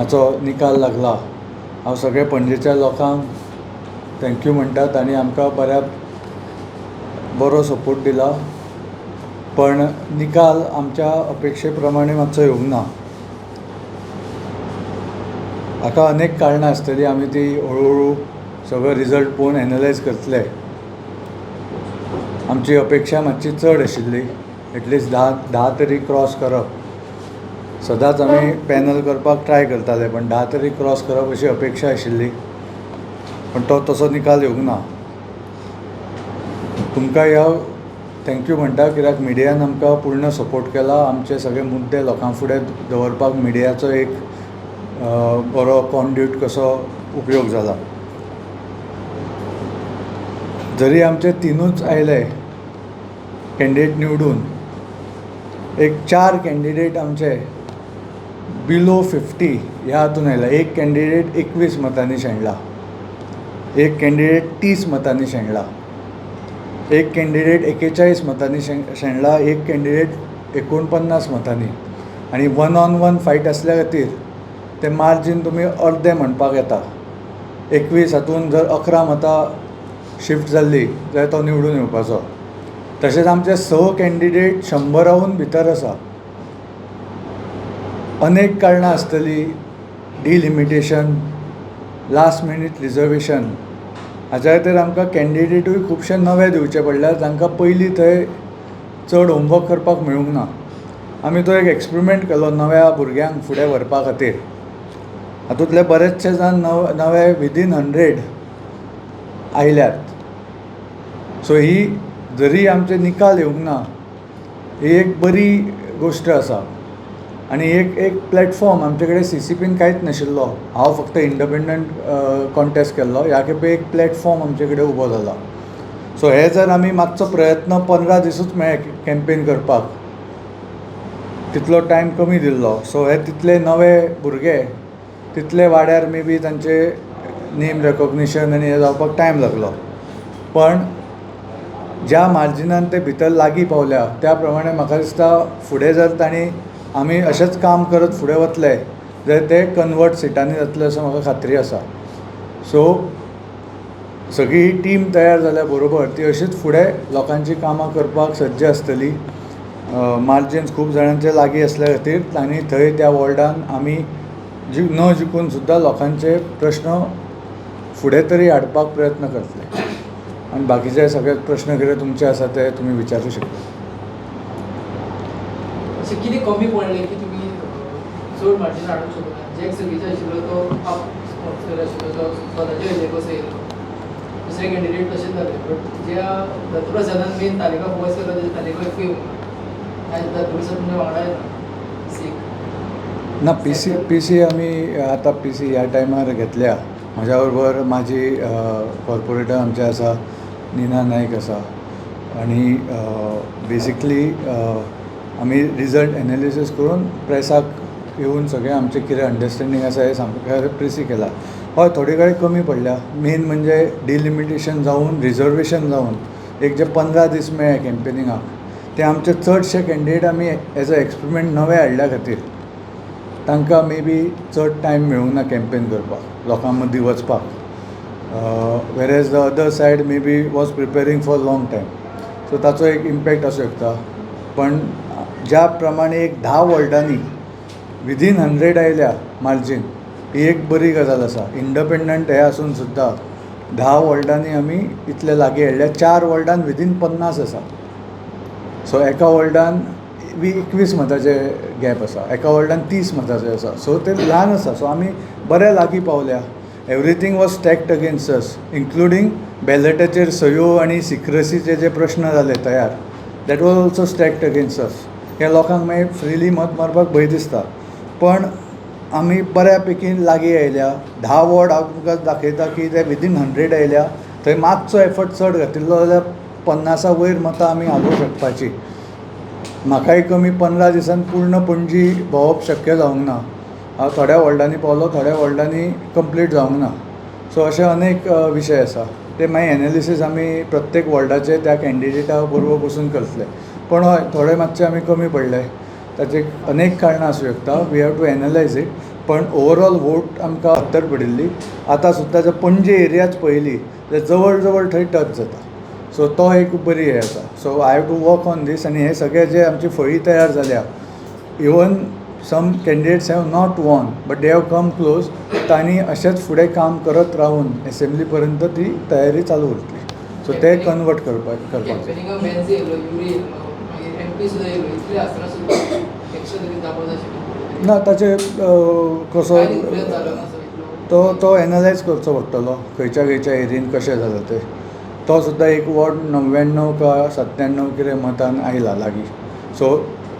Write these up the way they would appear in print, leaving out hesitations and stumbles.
हाचो निकाल लागला. हांव सगळ्या पणजेच्या लोकांक thank you म्हणटा. तांणी आमकां बरो सपोर्ट दिला. पण निकाल आमच्या अपेक्षे प्रमाणे मातसो येवंक ना. हाका अनेक कारणां आसतलीं. आमी ती हळू हळू सगळो रिजल्ट पळोवन एनलायज करतले. आमची अपेक्षा मातशी चड आशिल्ली, एटलिस्ट 10 तरी क्रॉस करप. सदांच आमी पॅनल करपाक ट्राय करताले, पण 10 तरी क्रॉस करप अशी अपेक्षा आशिल्ली, पण तो तसो निकाल येवंक ना. तुमकां हांव thank you म्हणटा, कित्याक मिडियान आमकां पूर्ण सपोर्ट केला. आमचे सगळे मुद्दे लोकां फुडें दवरपाक मिडियाचो एक बरो कॉन्ड्यूट कसो उपयोग जाला. जरी आमचे 3ूच आयले कॅन्डिडेट निवडून, एक 4 कॅन्डिडेट आमचे बिलो 50 ह्या हातून आयले. एक कॅन्डिडेट 21 मतांनी शेणला, एक कॅन्डिडेट 30 मतांनी शेणला, एक कॅन्डिडेट 41 मतांनी शेणला, एक कॅन्डिडेट 49 मतांनी. आनी वन ऑन वन फायट आसल्या खातीर ते मार्जीन तुमी अर्दे म्हणपाक येता. 21 हातून जर 11 मतां शिफ्ट जाल्ली जाल्यार तो निवडून येवपाचो. तशेंच आमचे 6 कॅन्डिडेट 100 भितर आसा. अनेक कारणां आसतलीं, डिलिमिटेशन, लास्ट मिनीट रिजर्वेशन, हाच्या खातीर आमकां कॅन्डिडेटूय खुबशे नवे दिवचे पडल्या, तांकां पयलीं थंय चड होमवर्क करपाक मेळूंक ना. आमी तो एक एक्सपेरिमेंट केलो नव्या भुरग्यांक फुडें व्हरपा खातीर. हातूंतले बरेचशे जाण नवे विदीन 100 आयल्यात. सो ही जरी आमचे निकाल येवंक ना, ही एक बरी गोश्ट आसा. आनी एक एक प्लॅटफॉर्म आमचे कडेन सीसीपीन कांयच नाशिल्लो. हांव फक्त इंडिपेंडंट कॉन्टेस्ट केल्लो. ह्या खेपे एक प्लॅटफॉर्म आमचे कडेन उबो जाला. सो हे जर आमी मातसो प्रयत्न, 15 दिसूच मेळ्ळे कॅम्पेन करपाक, तितलो टायम कमी दिल्लो. सो हे तितले नवे भुरगे तितले वाड्यार मे बी तांचे नेम रेकोग्निशन आनी हे जावपाक टायम लागलो. पण ज्या मार्जिनान ते भितर लागीं पावल्या त्या प्रमाणे म्हाका दिसता फुडें जर तांणी आमी अशेंच काम करत फुडें वतले जाल्यार ते कन्वर्ट सिटांनी जातले असो म्हाका खात्री आसा. सो सगळी टीम तयार जाल्या बरोबर ती अशीच फुडें लोकांची कामां करपाक सज्ज आसतली. मार्जिन्स खूब जाणांचे लागीं आसल्या खातीर तांणी थंय त्या वॉर्डान आमी न जिखून सुद्दां लोकांचे प्रश्न फुडें तरी हाडपाक प्रयत्न करतले. आनी बाकीचे सगळे प्रश्न कितें तुमचे आसा ते तुमी विचारूं शकता. अशें कितें कमी पडलें की तुमी चड मार्जीन हाडूंक शकना? जॅक सगळीचो आशिल्लो तो आप स्पॉन्सर आशिल्लो, तो स्वताचे हेजेर कसो येयलो. दुसरे कॅन्डिडेट तशेंच जाले, बट ज्या दत्तप्रसादान मेन तालिका फोकस केलो तेजे तालिका एकूय येवंक ना. आयज दत्तप्रसाद तुमच्या वांगडा येता सीक ना, पी सी आमी आतां पी सी ह्या टायमार घेतल्या. म्हज्या बरोबर म्हाजी कॉर्पोरेटर आमचे आसा, निना नायक आसा. आनी बेसिकली आमी रिजल्ट एनालिसीस करून प्रेसाक येवन सगळें आमचें कितें अंडरस्टँडींग आसा हें सामकें प्रेसी केलां. हय, थोडे कडेन कमी पडल्या. मेन म्हणजे डिलिमिटेशन जावन रिजर्वेशन जावन एक जे 15 दीस मेळ्ळे कॅम्पेनिंगाक, ते आमचे चडशे कॅन्डिडेट आमी एज अ एक्सपेरिमेंट नवे हाडल्या खातीर तांकां मे बी चड टायम मेळूंक ना कॅम्पेन करपाक, लोकां मदीं वचपाक, whereas the other side maybe was preparing for long time. So ताचो एक इम्पॅक्ट आसूं शकता. पण ज्या प्रमाणे एक 10 वॉर्डांनी विदीन 100 आयल्या मार्जीन, ही एक बरी गजाल आसा. इंडिपेंडंट हे आसून सुद्दां 10 वॉर्डांनी आमी इतले लागीं हाडल्या. 4 वॉर्डान विदीन 50 आसा. सो एका वॉर्डान 21 मतांचे गॅप आसा, एका वॉर्डान 30 मतांचे आसा. सो ते ल्हान आसा. सो आमी बरे लागीं पावल्या. Everything was stacked against us, including बॅलटाचेर सयो आनी सिक्रसीचे जे प्रश्न जाले तयार, that was also stacked against us. हे लोकांक मागीर फ्रिली मत मारपाक भंय दिसता. पण आमी बऱ्या पैकी लागीं आयल्या. 10 वॉर्ड हांव तुमकां दाखयता की ते विदीन 100 आयल्या. थंय मातसो एफर्ट चड घातिल्लो जाल्यार 50 वयर मतां आमी हालोवंक शकपाची. म्हाकाय कमी 15 दिसान पूर्ण पणजी भोंवप शक्य जावंक ना. हांव थोड्या वॉर्डांनी पावलो, थोड्या वॉर्डांनी कंप्लीट जावंक ना. सो अशे अनेक विशय आसा, ते मागीर एनालिसीस आमी प्रत्येक वॉर्डाचे त्या कॅन्डिडेटा बरोबर बसून करतले. पण हय, थोडे मातशे आमी कमी पडले, ताचे अनेक कारणां आसूं शकता. We have to analyse it. पण ओवरऑल वोट आमकां 70 पडिल्ली. आतां सुद्दां जर पणजे एरियाच पळयली जाल्यार जवळ जवळ थंय टच जाता. सो तो एक बरी हें आसा. So I have to work on this. आनी हे सगळे जे आमची फळी तयार जाल्या, even some candidates have not won but they have come close, तांणी अशेंच फुडें काम करत रावून एसेंब्ली पर्यंत ती तयारी चालू उरतली. सो ते कन्वर्ट करपाक जाय. कॅम्पेनिंगाक बेन्जी येयलो, युरी येयलो, मागीर एमपी सुद्दां येयलो. इतले आसतना सुद्दां एक्स्ट्रा तरी दाखोवप आशिल्लें. ना, ताचे कसो काय इन्फ्लुएन्स जालो ना सो इतलो? तो तो एनलायज करचो पडटलो, खंयच्या खंयच्या एरियेन कशें जालां तें. तो सुद्दां एक वॉर्ड 99 का 97 कितें मतान आयला लागीं. सो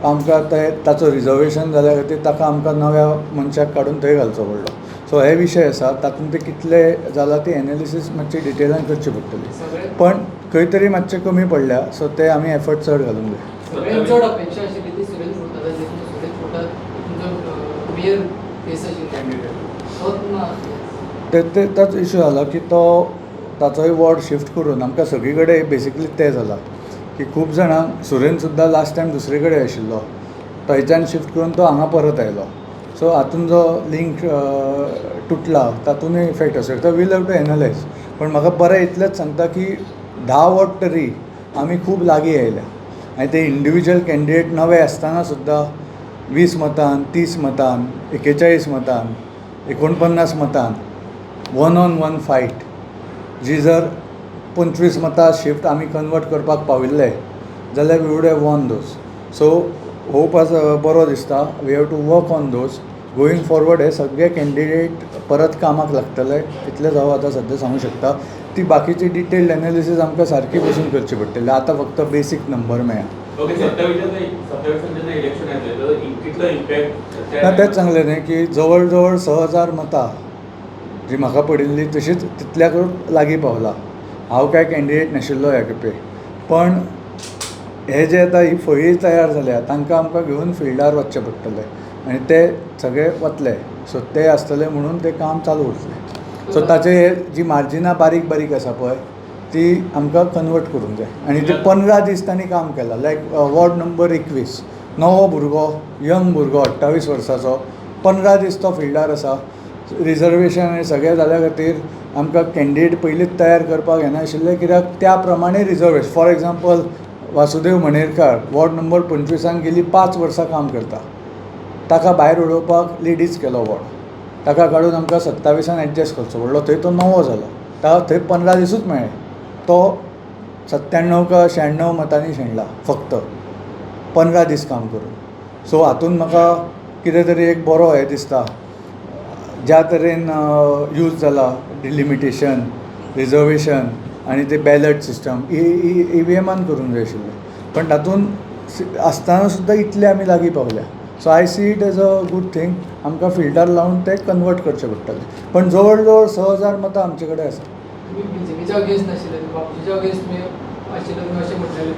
आमकां तें ताचो रिजर्वेशन जाल्या खातीर ताका आमकां नव्या मनशाक काडून थंय घालचो पडलो. सो हे विशय आसा, तातूंत ते कितले जाला ती एनालिसीस मातशी डिटेलान करची पडटली. सगळे पण खंय तरी मातशें कमी पडल्या, सो ते आमी एफर्ट चड घालूंक जाय. सगळ्यात चड अपेक्षा आशिल्ली ती सुरेश भोताची. सुरेश भोटा तुमचो मेयर फेस आशिल्लो कॅन्डिडेट. तोच ना. ते ते ताचो इशू जाला की तो ताचोय वॉर्ड शिफ्ट करून आमकां सगळी कडेन बेसिकली तें जालां की खूब जाणांक सुरेन सुद्दां लास्ट टायम दुसरे कडेन आशिल्लो, थंयच्यान शिफ्ट करून तो हांगा परत आयलो. सो हातून जो लिंक तुटला तातूनय इफेक्ट आसूं शकता. We'll have to analyse. पण म्हाका बरें इतलेंच सांगता की 10 वॉर्ड तरी आमी खूब लागीं आयल्या आनी ते इंडिविज्युअल कॅन्डिडेट नवे आसतना सुद्दां 20 मतान, 30 मतान, 41 मतान, 49 मतान वन ऑन वन फायट जी जर 25 मतां शिफ्ट आमी कन्वर्ट करपाक पाविल्ले जाल्यार we would have won those. So hope आसा, बरो दिसता. We have to work on those going forward. हे सगळे कॅन्डिडेट परत कामाक लागतले इतलेंच हांव आतां सद्या सांगूंक शकता. ती बाकीची डिटेल्ड एनालिसीस आमकां सारकी बसून करची पडटली. आतां फक्त बेसीक नंबर मेळ्ळा. ओके, 27 जेन्ना इलेक्शन येतलें तर कितलो इम्पॅक्ट? ना, तेंच सांगलें न्ही की जवळ जवळ 6000 मतां जी म्हाका पडिल्ली तशीच तितल्याकूच लागीं पावला. हांव कांय कॅन्डिडेट नाशिल्लो ह्या खेपे, पण हे जे आतां ही फळी तयार जाल्या तांकां आमकां घेवन फिल्डार वचचें पडटलें आनी ते सगळे वतले. सो ते आसतले म्हणून तें काम चालू उरतलें. सो ताचे हे जी मार्जिनां बारीक बारीक आसा पळय, ती आमकां कन्वर्ट करूंक जाय आनी ते 15 दीस तांणी काम केलां. लायक वॉर्ड नंबर 21, नवो भुरगो, यंग भुरगो, 28 वर्साचो, 15 दीस तो फिल्डार आसा. रिजर्वेशन आनी सगळें जाल्या खातीर आमकां कॅन्डिडेट पयलींच तयार करपाक येनाशिल्लें, कित्याक त्या प्रमाणे reservation. For example, Vasudev Manerkar ward number 25 गेली 5 वर्सां काम करता. ताका भायर उडोवपाक लेडीज केलो वॉर्ड. ताका काडून आमकां 27 एडजस्ट करचो पडलो. थंय तो नवो जालो, ताका थंय 15 दिसूच मेळ्ळे. तो 97 का 96 मतांनी शेणला फक्त 15 दीस काम करून. सो हातून म्हाका कितें तरी एक बरो हें दिसता, ज्या तरेन यूज जाला डिलिमिटेशन, रिजर्वेशन आनी ते बॅलट सिस्टम ईव्हीएमान करूंक जाय आशिल्लें, पण तातूंत आसतना सुद्दां इतले आमी लागीं पावल्या. So I see it as a good thing. आमकां फिल्डार लावन ते कन्वर्ट करचे पडटले, पण जवळ जवळ 6000 मतां आमचे कडेन आसा. तुमी बीजेपीच्या अगेन्स्ट नाशिल्ले, बापूजीच्या अगेन्स्ट तुमी आशिल्ले, तुमी अशें म्हणटाले.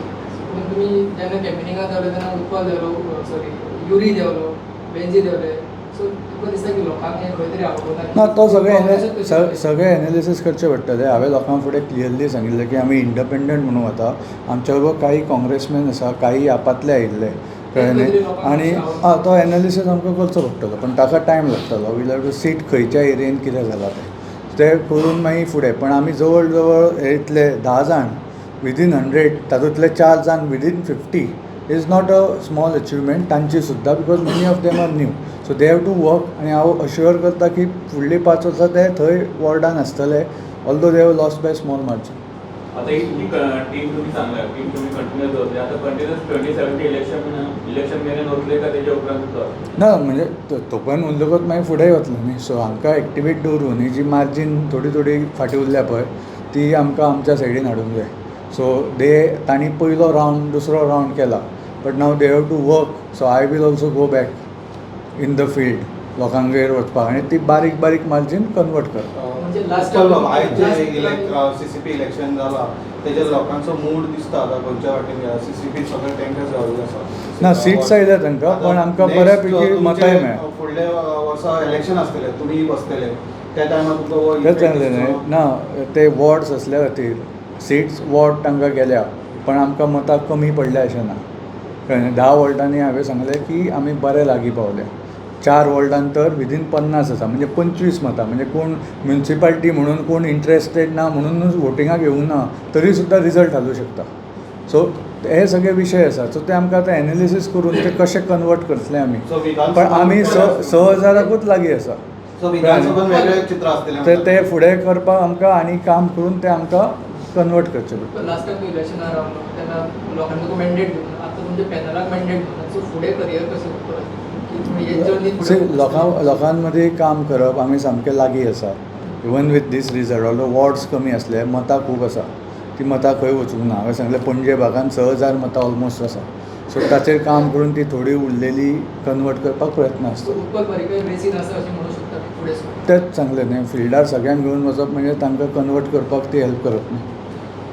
पूण तुमी जेन्ना कॅम्पेनिंगाक देंवले तेन्ना उत्पल देंवलो, सॉरी, युरी देंवलो, बेंजी देंवले. सो तुका दिसता की लोकांक हें खंय तरी आवडना? ना, तो सगळे सगळे एनालिसीस करचे पडटले. हांवें लोकां फुडें क्लियरली सांगिल्लें की आमी इंडिपेंडंट म्हणून वता. आमच्या बरोबर काही काँग्रेसमॅन आसा, काही आपातले आयिल्ले, कळ्ळें न्ही? आनी आं तो एनालिसीस आमकां करचो पडटलो, पण ताका टायम लागतलो. वील have to seat खंयच्या एरियेन कितें जालां तें तें करून मागीर फुडें. पण आमी जवळ जवळ हे इतले 10 जाण विदीन 100, तातूंतले चार जाण within 50 is not a small achievement तांची सुद्दां, because many of them are new, so they have to work. आनी हांव अश्युअर करता की फुडलीं 5 वर्सां ते थंय वॉर्डान आसतले, although they have lost by small margin. आता ही टीम तुम्ही सांगल्या, टीम तुम्ही कंटिन्युअस दवरली. आता कंटिन्युअस 27 इलेक्शन इलेक्शन मेरेन वतले का तेच्या उपरांत सुद्दां? ना, म्हणजे तो पर्यंत उरतकच मागीर फुडें वतलें न्ही. सो हांकां एक्टिवेट दवरून ही जी मार्जीन थोडी थोडी फाटीं उरल्या पळय, ती आमकां आमच्या सायडीन हाडूंक जाय. सो दे तांणी पयलो रावंड, दुसरो रावंड केला, but now they have to work. So I will also go back in the field, लोकांगेर वचपाक आनी ती बारीक बारीक मार्जीन कन्वर्ट करपाक. म्हणजे last चलो, आयज जे सीसीपी इलेक्शन जाला तेजेर लोकांचो मूड दिसता आतां खंयच्या वाटेन गेला. सीसीपी सगळे तांकां जाल्ले आसा. ना, सीट्स आयल्या तांकां, पण आमकां बऱ्यापैकी मतांय मेळ्ळ्या. फुडल्या वर्सा इलेक्शन आसतलें, तुमी बसतले त्या टायमार तुमकां तेंच सांगलें न्ही. ना, ते वॉर्ड्स आसल्या खातीर सीट्स वॉर्ड तांकां गेल्या, पण आमकां मतां कमी पडल्या अशें ना, कळ्ळें न्ही? 10 वॉर्डांनी हांवें सांगलें की आमी बरे लागीं पावले. चार वॉर्डान तर विदीन 50 आसा, म्हणजे 25 मतां. म्हणजे कोण म्युनिसिपालिटी म्हणून कोण इंट्रस्टेड ना म्हणूनच वोटिंगाक येवंक ना, तरी सुद्दां रिजल्ट हालूंक शकता. सो हे सगळे विशय आसा. सो ते आमकां आतां एनालिसीस करून ते कशें कन्वर्ट करतले आमी. सो विधानसभा पण आमी 6,000कूच लागीं आसा. सो विधानसभेन वेगळें चित्र आसतलें. ते ते फुडें करपाक आमकां आनी काम करून ते आमकां कन्वर्ट करचें पडटा. लास्ट टायम इलेक्शनाक रावलो तेन्ना लोकांनी तुका मॅन्डेट दिवना, आतां तुमच्या पॅनलाक मॅन्डेट दिवना, सो फुडें करियर कशें परत की तुमी हे जर्नी See, लोकां मदीं काम करप आमी सामकें लागीं आसा. Even with this result, although wards कमी आसले, मतां खूब आसा. ती मतां खंय वचूंक ना. हांवें सांगलें, पणजे भागान 6,000 मतां ऑलमोस्ट आसा. सो ताचेर काम करून ती थोडी उरलेली कन्वर्ट करपाक प्रयत्न आसता. उत्पल पर्रीकर रेसीन आसा अशें म्हणूंक शकता आमी फुडें सरून? तेंच सांगलें न्ही, फिल्डार सगळ्यांक घेवन वचप म्हणजे तांकां कन्वर्ट करपाक ती हेल्प करप न्ही.